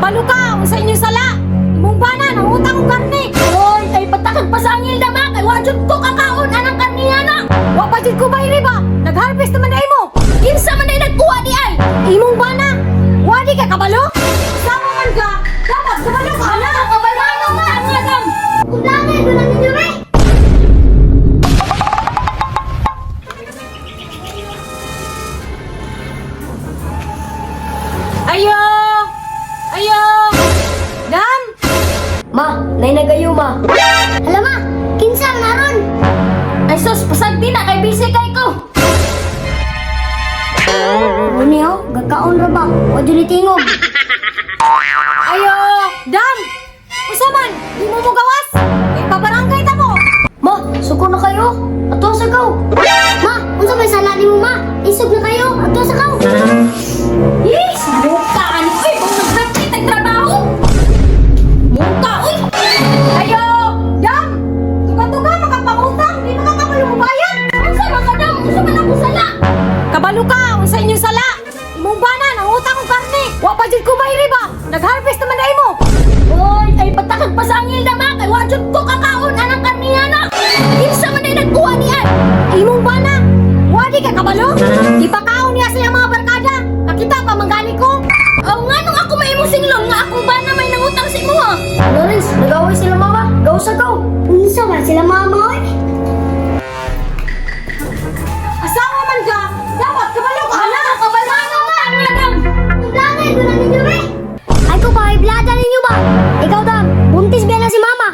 Kabalo ka unsa inyong sala. Imong bana nangutang og karne. Oy, kay patakag pa sa angil dama kay wa jud ko kakaon anang karniya na. Wa pa jud ko bayri ba? Nag-harvest naman ay mo. Kinsa man ay nagkuha di ay? Imong bana. Wa di ka kabalo? Sama man ka, dapat kabalo ka na. Kabalo ano nga nga dam. Kublada doon na ninyo re. Ayo! Ayo! Dam! Ma, nay nagayo ma. Hala ma, kinsa ang naron? Ay sus, pasagdi na kay busy kay ko. Ano niyo? Gakaon ra ba? Wa jud ni tingog. Ayo! Dam! Usa man, di mo mo gawas? Kay pabarangay ta mo. Ma, suko na kayo. Ato sa kaw. Ma, unsa may sala nimo ma? Isog na kayo. Ato sa kaw. Yes, muka ani oy, kung nagdapit ang trabaho. Muka oy. Ayo! Dam! Tuga-tuga makapangutang, di makakabalo mo bayad. Unsa man ka dam? Unsa man ako sala? Kabalo ka unsa inyong sala. Imong bana nangutang og karne. Wa pa jud ko bayri ba? Nag-harvest naman ay mo. Oy, kay patakag pa sa angil dama kay wa jud ko kakaon anang karniya na. Kinsa man ay nagkuha di ay? Imong bana. Wa di ka kabalo? Ipakaon niya sa iyang mga barkada. Kakita pa manggali ko. Aw nganong ako maimong singlon nga akong bana may nangutang sa imo ha? Lawrence, nag-away sila mama. Gaw sa kaw. Unsa man sila mama oy? Asawa man ka, dapat kabalo ka na. Kabalo ano nga nga dam. Kublada doon na ninyo re. Ay ko pa, iblada ninyo ba? Ikaw dam, buntis ba na si mama?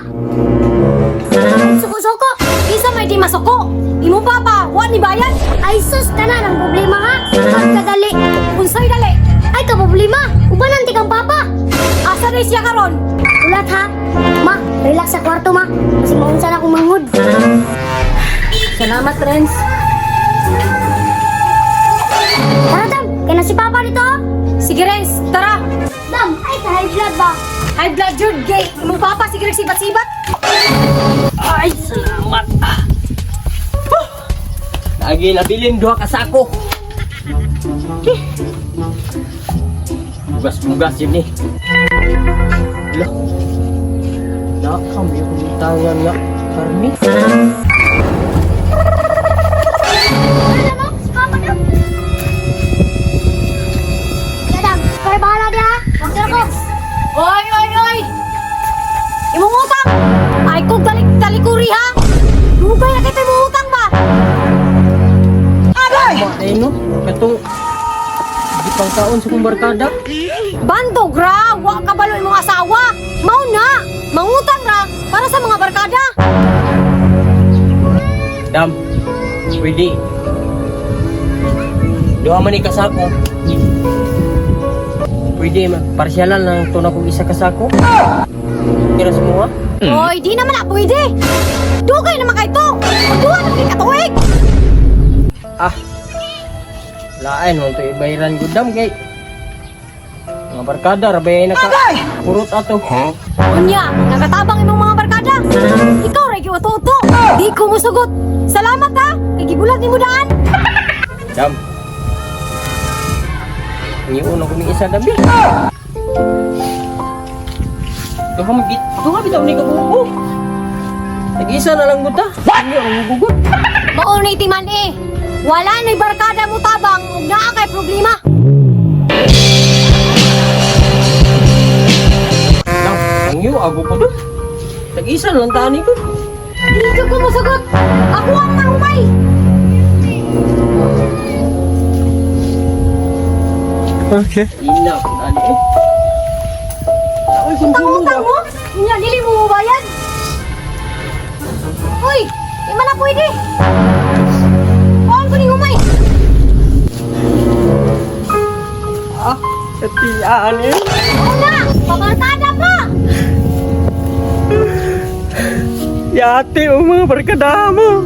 Suko-suko. Isa may di masuko. Imong papa, wa ni bayad. Ay sus, tanan ang problema ha. Pagkadali. Unsay dali? Ay ka problema. Ubanan ti kang papa. Asa na siya karon? Ulat ha. Ma, relax sa kwarto ma. Kasi maunsa na akong manghud. Salamat, Renz. Tara dam, kaya na si papa dito. oh. Sige Renz, tara. Dam, ay ka high blood ba? High blood jud gay. Imong papa sige sibat-sibat. Ay, salamat. Ah. Huh. Lagi nabilin duha ka sako. Eh. Bugas-bugas yun eh. Lah. Nakam yung tangan nga karni. Tara dam, si papa dam. Ya dam, kaya bahala dia ha. Wag na ko. Oy, oy, oy! Imong utang! Ay kong talik talikuri ha! Dugay na kita imong utang ba? Agay! Ay no, katong di pang taon sa kong barkada. Bandog ra! Wa ka balo imong asawa! Mao na! Mangutang ra para sa mga barkada! Dam, pwede. Duha man ni kasako. Pwede ma, parsyalan lang ito na kong isa kasako. Kira sa mga? Oy, di naman na pwede! Dugay naman kay to! Magduha na kay katuig! Ah, lain mo ito ibayaran gudam kay mga barkada, rabay ay naka purot ato. Unya, nagatabang imong mga barkada! Ikaw ra giuto-uto! Di ko musugot! Salamat ha! Kay gibulag nimo daan! Dam. Ngayon ako may isa dami. Duha magit, duha bitaw ni kabuo. Nag-isa na lang buta. What? Hindi ako magugot. Mao ni timan eh. Wala na'y barkada mo tabang ug naa kay problema. Dam, ang iyo ago ko dun. Nag-isa na lang tani ko. Di jud ko mosugot. Ako ang mahumay. Okay. Ina ko tani eh. Ako'y konsumo Utang ba? mo? Unya dili mo mobayad. Uy, di man na pwede. Kuhaan ko ning humay. Ah, katiaan eh. Oo na, pabarkada pa. Yate ang mga barkada mo.